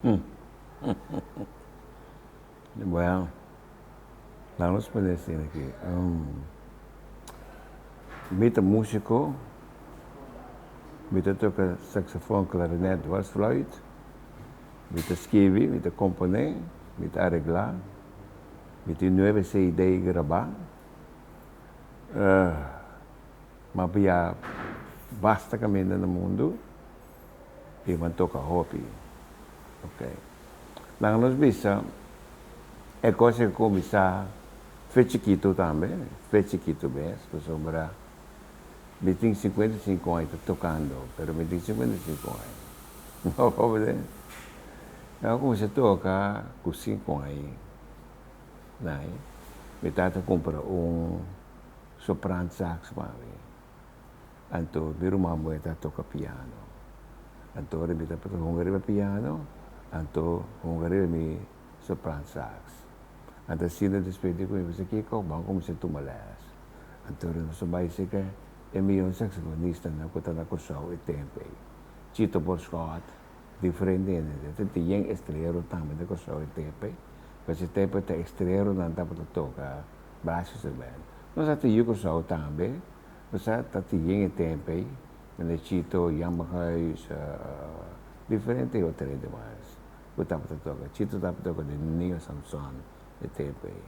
Bueno, laga nos pone asina aki. Mi ta músiko, mi ta toka saksofon, klarinet, dwarsfluit, mi ta skibi, mi ta komponé, mi ta areglá, mi tin nuebe CD grabá. Mi a bia basta kaminda na mundu. I bo a toka hopi. Ok. Laga nos bisa e kos a kuminsá fe chikitu tambe, fe chikitu mes, pasobra mi tin 55 aña ta tokando, pero mi tin 55 aña. No komo Mi a kuminsá toka ku sinku aña. Nai, mi tata kumpra un soprant sax pa mi. Anto mi ruman muhé ta toka piano. Anto ora mi tabata hunga riba piano, anto hunga riba mi sopran sax. Anto asina despues di ku mi bisa kiko, ban kuminsá tuma lès. Anto ora nos a bai serka e mihó saxofonistanan ku ta na Kòrsou e tempu ei, Chito Borschot, diferente hende. Ta tin yen estrero tambe na Kòrsou e tempu ei, pasobra e tempu ei ta estreronan tabata toka Blasis Band. Nos a tin yu Kòrsou tambe. Osea ta tin e temp ei, mende Chito, Jan Bakhuis, diferente otro hende mas ku tabata toka. Chito tabata toka den Neo Samson e temp ei.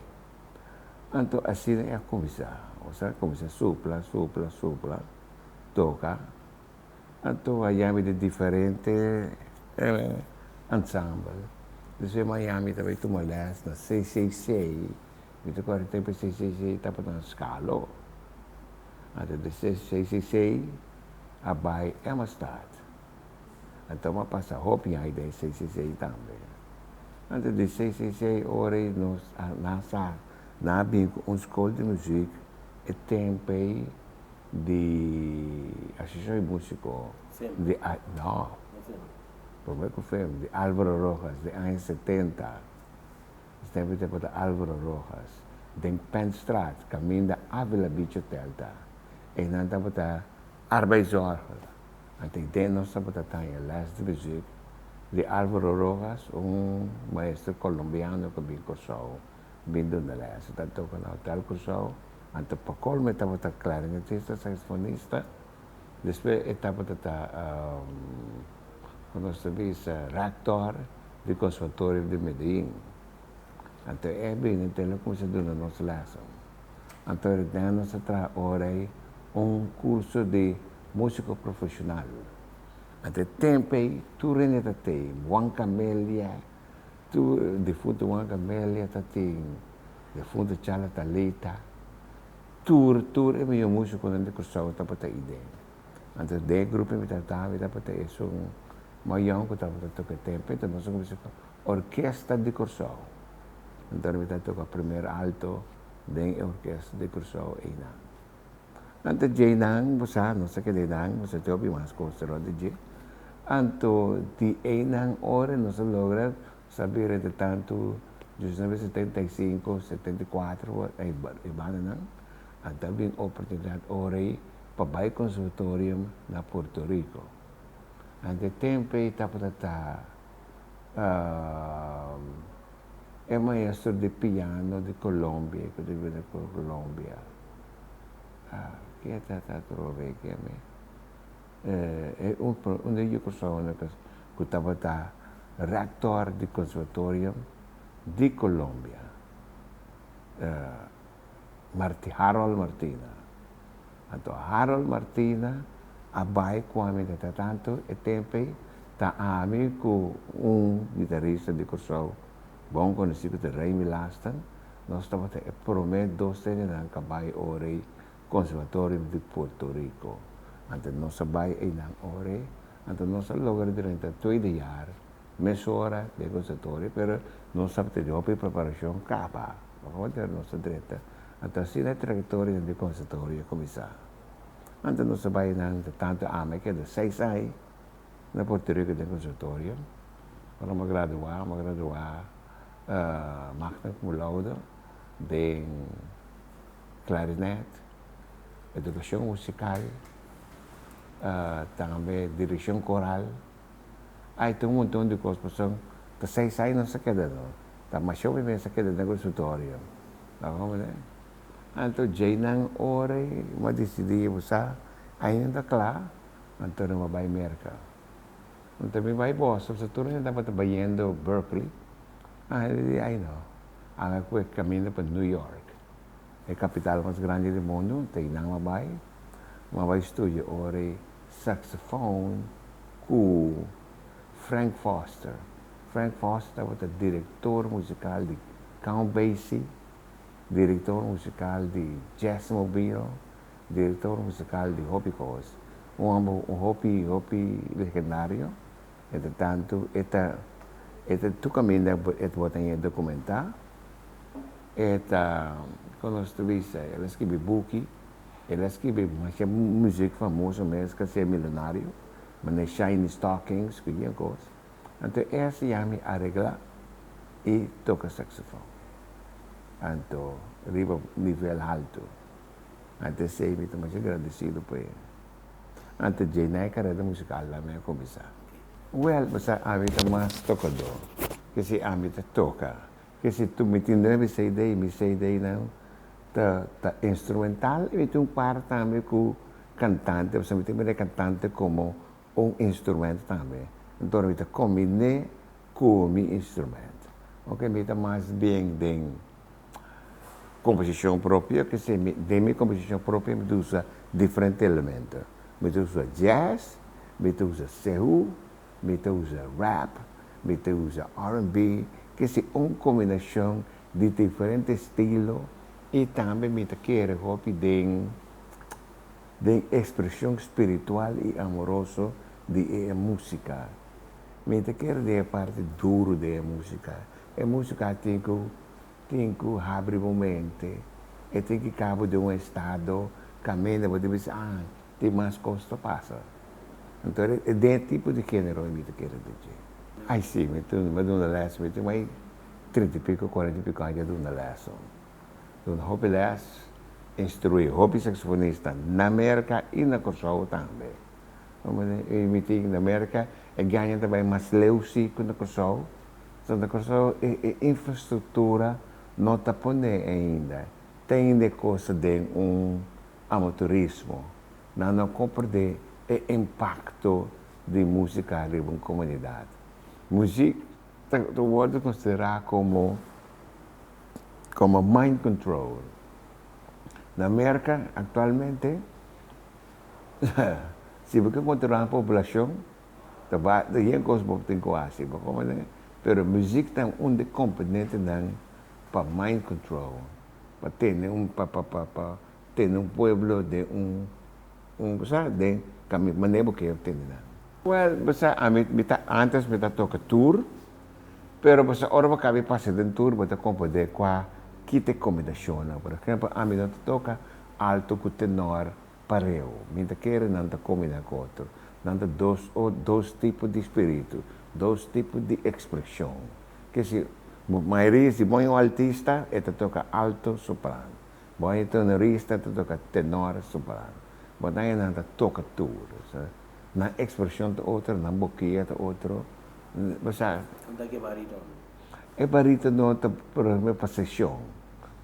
Anto asina e a kuminsá, osea a kuminsá supla, supla, supla, toka. Anto a yami den diferente ensemble. Despues Miami ta bai tuma les na CCC. Mi ta kòrda e tempu CCC tabata na Skalo. Anto di CCC a bai Emmastad. Anto mi a pasa hopi aña den CCC tambe. Anto di CCC ora ei nos a nan sa nan a bin ku un skol di muzik e tempu ei di Asosiashon di Músiko di no promé ku fem di Alvaro Rojas den aña 70. Estempu tabata Alvaro Rojas den Penstraat kaminda Avila Beach Hotel ta. Einan tabata arbeidszorger. Anto den nos tabata taña les di muziek di Alvaro Rojas, un maestro colombiano ku bin Kòrsou bin duna les. E ta toka na Hotel Kòrsou. Anto pa kolmo e tabata klarinetista, saxofonista. Despues e tabata ta ku nos ta bisa rector di Conservatorio di Medellin. Anto e bini te lo kuminsá duna nos lèsen. Anto den nos a traha ora ei un kurso di músiko profeshonal. Anto e tempu ei tur hende ta tei, Juan Camelia, tur difunto Juan Camelia ta tin, difunto Chala Talita. Tur tur e mihó músikonan di Kòrsou tabata ei den. Anto den e grupo mi tabata mi tabata esun mayon ku tabata toka e tempu enton nos a kuminsá ku Orkesta di Kòrsou. Anto mi tabata toka primer alto den e Orkesta di Kòrsou einan. Anto djeinan bo sa nos a keda einan nos a tin hopi mas kos rònt di dje. Anto di einan ora nos a logra Sa bira entre tantu 1975, 74 e bandanan a ta bin oportunidat ora ei pa bai conservatorium na Puerto Rico. Anto e tempu ei tabata ta e maestro di piano di Colombia ku ta bini di Colombia, ken ta atrobe ei keme? E un di e personanan ku tabata rektor di Konservatorium di Colombia, Harold Martina. Anto Harold Martina a bai ku ami ta tantu e tempu ei ta ami ku un gitarista di Kòrsou bon konosí ku ta Raymi Lasten, nos tabata e promé dos hendenan ku a bai ora ei Conservatorium di Puerto Rico. Anto nos a bai einan ora ei, anto nos a logra drenta tweede jaar mesora den conservatorio, pero nos tabata di hopi preparacion caba, pasobra nos a drenta. Anto asina e trayectoria di conservatorio a cuminsa. Anto nos a bai einan tanto ami a keda seis aña na Puerto Rico den conservatorio. Ora mi a gradua, mi a gradua magna cum laude den klarinet, edukashon musikal, tambe direkshon koral. Ai ta un monton di kos pasobra. Ta seis aña nos a keda no. Ta masha hopi mes a keda den consultorio. Ta comprende? Anto djeinan ora ei mi a disidí, bo sa, ainda no ta kla, anto no mi a bai Merka. Anto mi bai Boston, pasobra tur hende tabata bayendo Berkeley. Ah, mi di, ai no, ami a kue kaminda pa New York, e kapital mas grandi di mundu, anto einan mi a bai. Mi a bai studia ora ei saxofoon ku Frank Foster. Frank Foster tabata direktor musikal di Count Basie, direktor musikal di Jazzmobile, direktor musikal di hopi kos. Un hòmber hopi hopi legendario. Entretantu e ta e ta tur kaminda e ta bota e dokumentá. E ta kon nos ta bisa el a skibi buki, el a skibi masha muzik famoso mes ku a ser milonario. Manera Shiny Stockings ku yen kos. Anto e a siña mi areglá i toka saksofon. Anto riba nivel haltu. Anto esei mi ta masha gradesido pa e. Anto djei na e karera musikal la mi a kuminsá. Wèl, bo sa ami ta mas tokadó ke si ami ta toka. Ke si tu mi tin nuebe CD, mi CD-nan ta ta instrumental i mi tin un par tambe ku kantante, pasobra mi ta mira e kantante komo un instrumento tambe. Enton mi ta kombiné ku mi instrumento. Oke, mi ta mas bien den komposishon propio, kese mi den mi komposishon propio mi ta usa diferente elemento. Mi ta usa jazz, mi ta usa sehu, mi ta usa rap, mi ta usa R&B, kese un kombinashon di diferente estilo i tambe mi ta kere hopi den den ekspreshon spiritual i amoroso di e músika. Mi ta kere den e parti duru den e músika. E músika tin ku tin ku habri bo mente, e tin ki kaba den un estado kaminda bo ta bisa, ah, tin mas kos ta pasa. Anto e den e tipo di género mi ta kere den dje. Ai si, mi ta mi a duna lès, mi tin mai trinta i piko, kuarenta i piko aña duna lès. Duna hopi lès, instruí hopi saksofonista na Merka i na Kòrsou tambe. I mi tin na Merka e gaña ta bai mas leu si ku na Kòrsou. So na Kòrsou e infrastruktura no ta pone ainda. Te ainda e kos ta den un amaturismo. Nan no komprendé e impakto di músika riba un komunidat. Muzik ta wòrdu konsiderá komo komo mind control. Na Merka aktualmente si bo ke kontrolá un poblashon ta ba ta yen kos bo tin ku hasi, bo komprendé? Pero muzik ta un di komponentenan pa mind control, pa tene un pa pa pa pa tene un pueblo den un un bo sa den kami manera bo kier tene nan. Well bo sa ami mi ta antes mi ta toka tur pero bo sa ora bo kabi pasa den tur bo ta komprende kua ki ta e kombinashonnan. Por ehempel ami no ta toka alto ku tenor pareu mi ta kere nan ta kombina ku otro. Nan ta dos o dos tipo di spiritu, dos tipo di ekspreshon. Ke si mayoria si bo un altista e ta toka alto soprano. Bo a e tenorista ta toka tenor soprano. Bo ta nan ta toka tur. Nan ekspreshon ta otro, nan bokia ta otro. Bo sa. Unda ki e baritono? E baritono ta por ehempel pa seshon.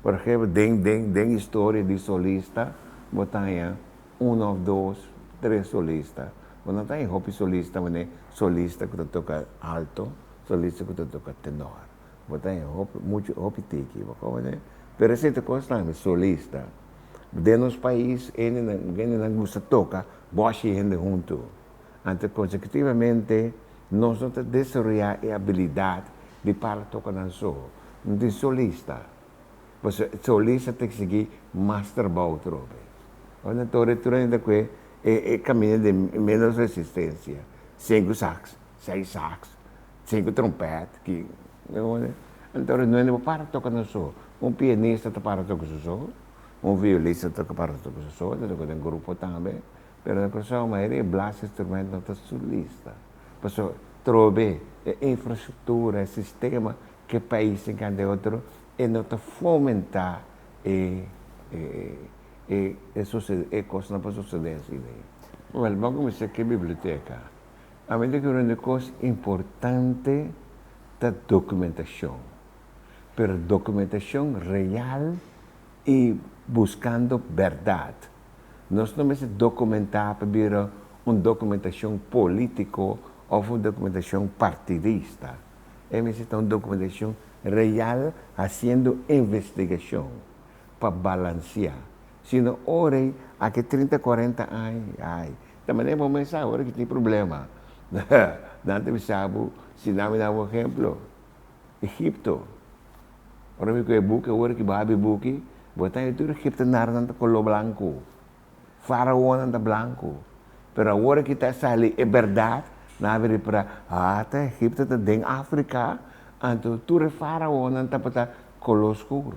Por ehempel den den den historia di solista bo ta haña un òf dos, tres solista. Bo no ta haña hopi solista manera solista ku ta toka alto, solista ku ta toka tenor. Bo ta haña hopi muchu hopi tiki bo komprende pero esei ta kos tambe solista den nos pais hendenan hendenan gusta toka bòshi hende huntu anto konsekutivamente nos no ta desaroyá e abilidat di para toka nan so no tin solista pasobra solista ta eksigí mas trabou trobe ora tur e tur hende ta kue e kaminda di menos resistensia sinku saks seis saks. Sinku trompèt ki anto no hende por para toka nan so. Un pianista ta para toka su so, un violista ta para toka su so, ta toka den grupo tambe, pero na Kòrsou mayoria blas instrumènt no ta solista. Pasobra trobe e infrastruktura, e sistema ku e pais tin kende otro e no ta fomentá e e e kosnan pa sosodé asina. Wèl, bo a kuminsá ku e biblioteka. A mi ta kere un di kos importante Ta dokumentashon. Pero dokumentashon real i buskando bèrdat. Nos no mester dokumentá pa bira un dokumentashon polítiko òf un dokumentashon partidista. E mester ta un dokumentashon real hasiendo investigashon pa balansiá. Sino ora ei aki trinta kuarenta aña, ai, ta manera bo mes sa ora ki tin problema. Nan ta bisa bo, si nan mi da bo ehemplo, Egipto. Ora mi kohe buki awor ki bo habri buki, bo ta haña tur egiptenarnan ta koló blanku, faraonnan ta blanku. Pero awor ki ta sali e bèrdat, nan a bira pra, ah, ta Egipto ta den Afrika, anto tur e faraonnan tabata koló skur.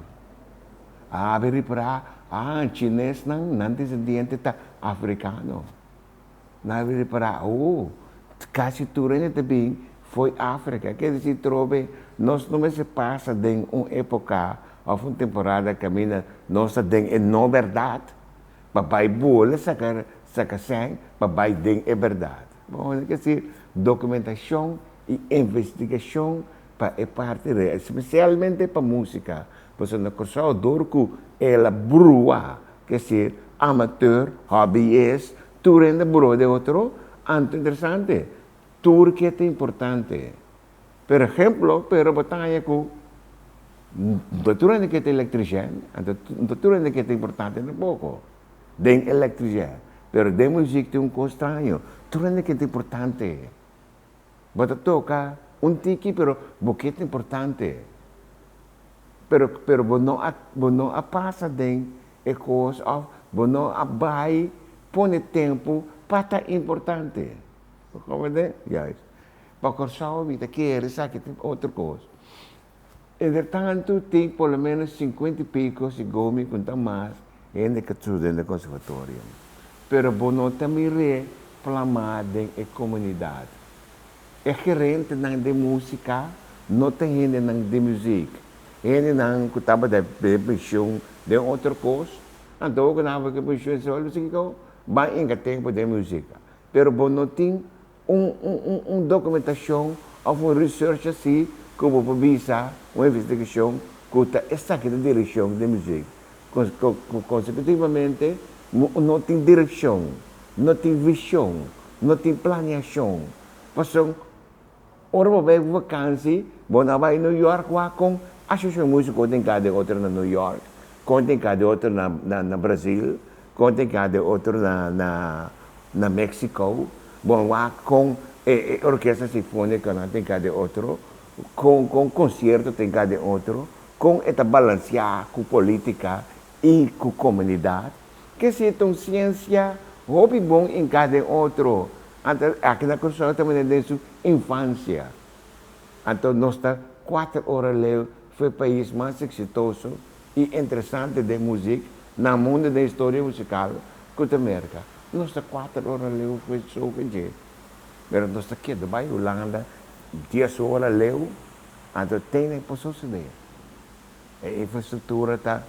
A bira pra, ah, chinesnan, nan desendiente ta afrikano. Nan a bira pra, oh, kasi tur hende ta bin fo'i Afrika. Ke disi trobe nos no mester pasa den un epoka of un temporada kaminda nos ta den e no bèrdat pa bai bula saka saka sèn pa bai den e bèrdat. Bon, ke disi dokumentashon i investigashon pa e parti real, spesialmente pa músika, pasobra na Kòrsou dor ku el a brua, ke disi amateur, hobbyist, tur hende brua den otro, anto interesante. Tur ke ta importante. Per ehemplo, pero bo ta haña ku no ta tur hende ke ta electrician, anto no ta tur hende ke ta importante tampoco den electrician. Pero den muziek tin un kos straño, tur hende ke ta importante. Bo ta toka un tiki pero bo ke ta importante. Pero pero bo no a bo no a pasa den e kos of bo no a bai pone tempu pa ta importante. Bo comprende? Juist. Pa Kòrsou mi ta kere esaki ta otro kos. Entretantu tin por lo menos sinkuenta i piko segun mi ku ta mas hende ke studia den konservatorio. Pero bo no ta mir'é plamá den e komunidat. E gerentenan den músika no ta hendenan di muzik. Hendenan ku tabata den penshun den otro kos, anto ku nan a bai penshun esei ora kiko ban inga tempu den músika. Pero bo no tin un un un documentacion of un research asi cu bo por bisa, un investigacion cu ta esaki ta direccion den muziek. Consecutivamente no tin direccion, no tin vision, no tin planeacion. Pasobra ora bo bay vakantie bo no a bay New York wak con asociacion musico tin cada otro na New York, con tin cada otro na na Brazil, Kon tin kada otro na na na Mexico, bon wak kon e e orkesta sinfónikonan tin kada otro, kon kon konsierto tin kada otro, kon e ta balansiá ku polítika i ku komunidat. Ke si ta un siensia hopi bon in kada otro. Anto aki na Kòrsou ta manera den su infansia. Anto nos ta kuater ora leu fu e pais mas eksitoso i interesante den muzik na mundu den historia musikal ku ta Merka. Nos ta kuater ora leu fu e show ku dje, pero nos ta keda bai Hulanda dies ora leu, anto tene por sosode. E infrastruktura ta.